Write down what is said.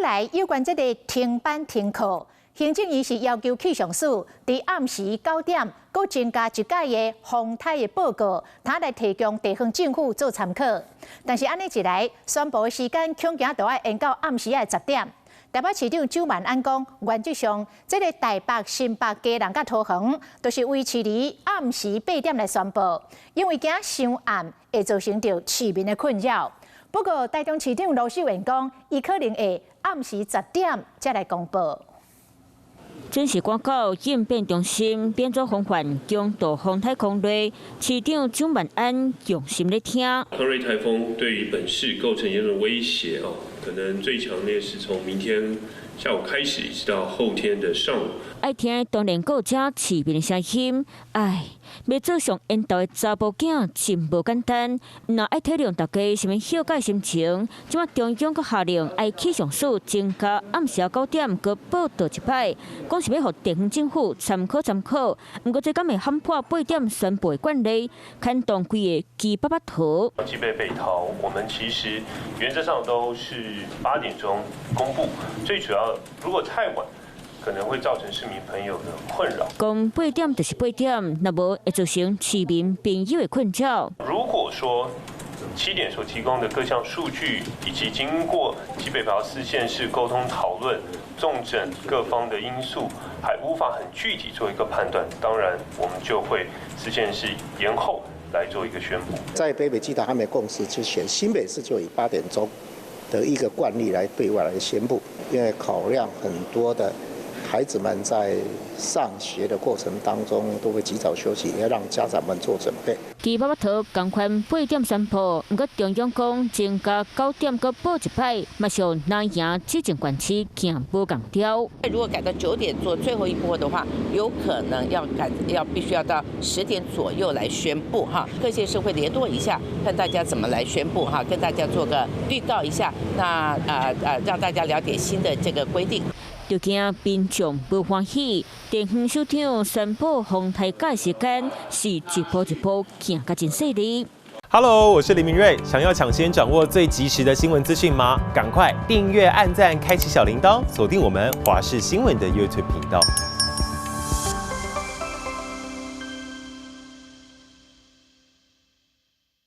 來有關這个停班停課，行政院是要求氣象署佇暗時9點，閣增加一改的風颱的報告，通來提供地方政府做參考。但是按呢一來，宣布的時間恐驚就愛延到暗時的10點。台北市長蔣萬安講，原則上，這个台北、新北、基隆佮桃園，都是維持佇暗時8點來宣布，因為驚傷暗會造成著市民的困擾。不過，台中市長盧秀燕講，伊可能會暗時十點才來公布。準時趕到應變中心，變做防範強度風颱康瑞，市長蔣萬安用心咧聽。康瑞颱風對於本市構成嚴重威脅哦，可能最強烈是從明天下午開始，一直到後天的上午。愛聽當然閣有遮市民的聲音，唉，欲做上緣投的查埔囝真無簡單，若愛體諒大家啥物休假心情，這馬中央閣下令愛氣象署增加暗時9點閣報道一擺，講是欲予地方政府參考參考。毋過這敢會喊破8點宣布的慣例，牽動規个基八八桃。基北北桃，我們其實原則上都是8點鐘公布，最主要如果太晚，可能會造成市民朋友的困擾。講8點就是8點，若無會造成市民朋友的困擾。如果說7點所提供的各項數據，以及經過基北桃四縣市溝通討論、綜整各方的因素，還無法很具體做一個判斷，當然我們就會四縣市延後來做一個宣布。在北北基桃還沒共識之前，新北市就以8點鐘的一個慣例來對外來宣布，因為考量很多的孩子們在上學的過程當中都會及早休息，要讓家長們做準備。基八八桃仝款8點宣布，毋過中央講增加9點閣報一擺，嘛是予南營這種縣市行無仝調。如果改到9點做最後一波的話，有可能要改要必須要到10點左右來宣布哈。各縣市會聯絡一下，看大家怎麼來宣布哈，跟大家做個預告一下，那讓大家了解新的這個規定。就驚民眾無歡喜，地方首長宣布風颱假時間是一步一步行甲真細膩。 Hello，我是林明瑞，想要搶先掌握最及時的新聞資訊嗎？趕快訂閱、按讚、開啟小鈴鐺，鎖定我們華視新聞的 YouTube 頻道。